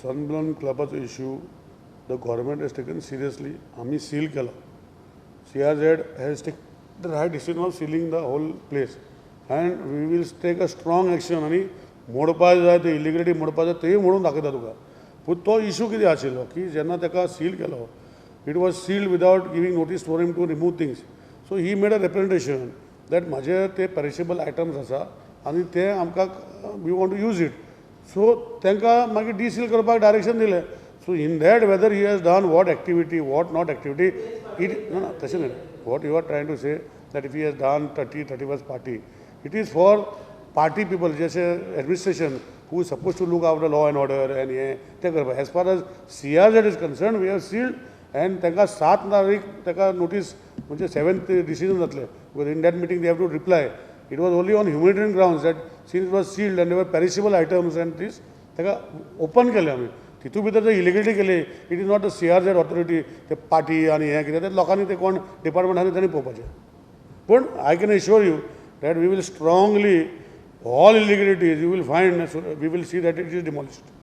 Sunburn क्लबाचो issue the government has taken seriously. आमी seal केला. CRZ has take the right decision of sealing the whole place and we will take a strong action. आनी मोडपा जाय ते illegality मोडपा जाय, तेय मोडून दाखयता तुका. पूण तो इशू कितें आशिल्लो की जेन्ना ताका सील केलो, it was sealed without giving notice for him to remove things. So he made a representation that म्हाजे ते पेरिशेबल आयटम्स आसा आनी ते आमकां we want to use it. So तांकां मागीर डिसील करपाक डायरेक्शन दिलें. So in that, whether he has done what activity, what not activity, it ना ना, तशें न्ही. What you are trying to say that if he has done 30, 31st party, it is for party people, जशें administration who is suppose to look out the law and order and हें तें करपाक. As far as CRZ is concern, we have sealed and तांकां 7 तारीख ताका notice, म्हणजे seventh decision जातलें, because in that meeting they have to reply. It was only on humanitarian grounds that since it was sealed and were perishable items and this, ताका open केलें आमी. तितू भितर जर इलिगलिटी केली, it is not the CRZ authority. ते party आनी हें कितें ते लोकांनी, ते कोण डिपार्टमेंट आसा तांणी पळोवपाचें. पूण I can assure you that we will strongly, all illegalities you will find, we will see that it is demolished.